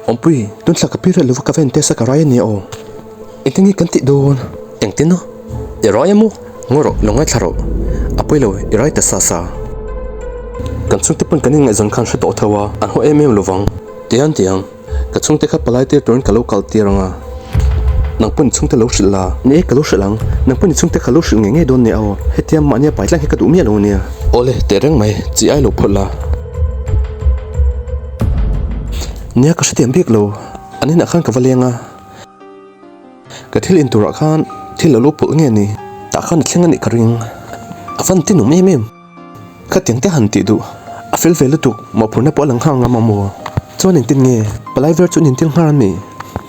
Awmpui, tun thla ka period lova ka va intest a ka rai ania aw. Engtin nge kan tih dawn? Engtin a? I rai a maw? Ngaw rawh, lo ngaithla rawh. A pawi lo, i rai ta sa sa. Kan chhungte pawn kan inngaihzawn khan hre tawh tho a, an haw em em lovang. Tiang tiang, ka chhungte kha palai tir turin ka lo kal tir ang a. Nang pawn i chhungte lo hrilh la. Ni e, ka lo hrilh ang. Nang pawn i chhungte kha lo hrilh ngei ngei dawn nia aw. Hetia mahnia pai tlang hi ka duh miah lo nia. Awle, teh reng mai, chi ai lo phawt la. Nia, ka hrethiam bik lo. An inah khan ka va leng a. Ka thil in turah khan thil a lo pawlh nge ni? Tah khan a thleng a nih ka ring. A van ti num em em. Khatiang te han tih duh. A fel ve lutuk, mawhphurhna pawh a lang nghal ngam a maw? Chuan engtin nge? Palai ver chu an intir nghal a mi?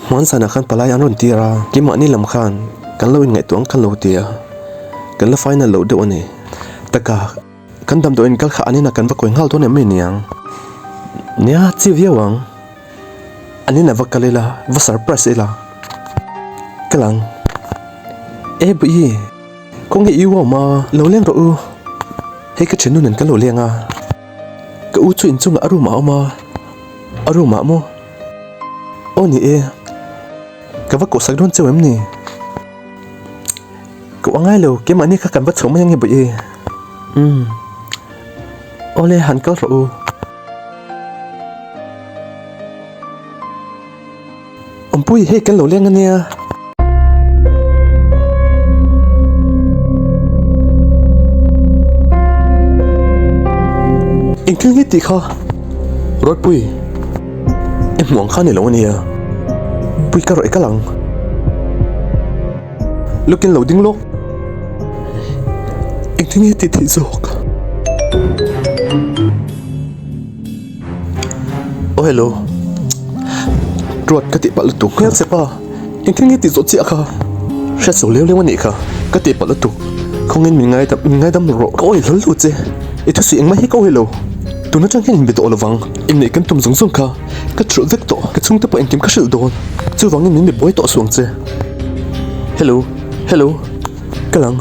Hmuan zanah khan palai an rawn tir a, keimahni lam khan kan lo inngaihtuah ang kha lo ti a, kan la final loh deuh a ni. Taka. Kan damdawiin kal kha an inah kan va kawi nghal dawn em mai niang? Nia, chi viau ang. An inah va kal ila, va surprise ila. Kal ang. E Buii, khawnge i u a awm a? Lo leng rawh u. Hei ka thiannu nen kan lo leng a. Ka u chu inchungah a room ah a awm a. A room ah maw? Aw ni e. Ka va kawhsak dawn cheu em ni? Ka uang ngai lo, keimahni kha kan va chhoh mai ange Buii. Umm. Awle, han kal rawh u. Awmpui, hei kan lo leng ania. Engthil nge tih kha? Ruatpui, i hmuh ang kha ni lo ania. Pui ka rawh i kal ang. Lukin lo ding lawk. Engtin nge tih theih zawk? Oh hello. Ruat ka tih palh lutuk. Hmel che pa. Engtin nge tih zawh chiah kha? Hriat zo leu leu a nih kha. Ka tih palh lutuk. Khawngin min ngaidam min ngaidam rawh. Ka awih hlawl lo che. I thusawi engmah hi ka awih lo. Tun atang hian inbe tawh lovang. Inneih kan tum zawng zawng kha. Ka thrilh vek tawh. Ka chhungte pawh engkim ka hrilh dawn. Chuvangin min be buai tawh suang che. Hello, hello, ka lang.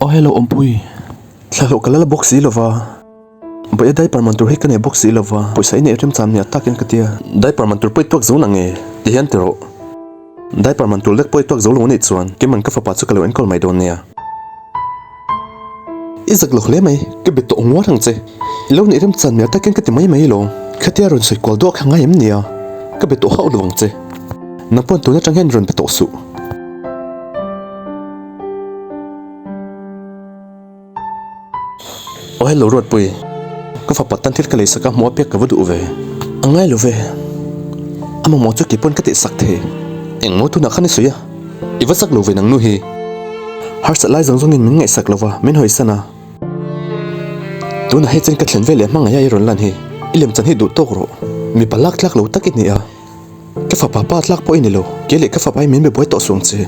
Aw hello Awmpui, thla hlawh ka la la bawk si lova, Bawih a diaper man tur hi ka nei bawk si lova, pawisa i neih remcham nia takin ka tia. Diaper man tur pawh i tuak zo nang e, ti hian ti rawh. Diaper man tur lek pawh i tuak zo lo anih chuan keiman ka fapa chu ka lo enkawl mai dawn nia. I zak lo hle mai, ka be tawh nguar ang che. I lo nih remchan hmel takin ka ti mai mai lo. Khatia rawn sawi kual duak kha ngai em nia? Ka be tawh hauh lo ang che. Nang pawn tun atang hian rawn be tawh suh. Aw hello Ruatpui, ka fapa tan thil ka lei sak a hmuh a pek ka va duh ve. A ngai lo ve, a mamawh chu kei pawn ka tih sak thei. Engmaw tunah khan i sawi a, i va chak lo ve nang nu hi. Harsat lai zawng zawngin min ngaihsak lo va, min hawisan a. Tunah hei chen ka thlen veleh hmangaih a i rawn lan hi, i lemchan hi duh tawk rawh. Mipa lak tlak lo tak i ni a, ka fapa pa tlak pawh i ni lo, kei leh ka fapa hi min be buai tawh suang che.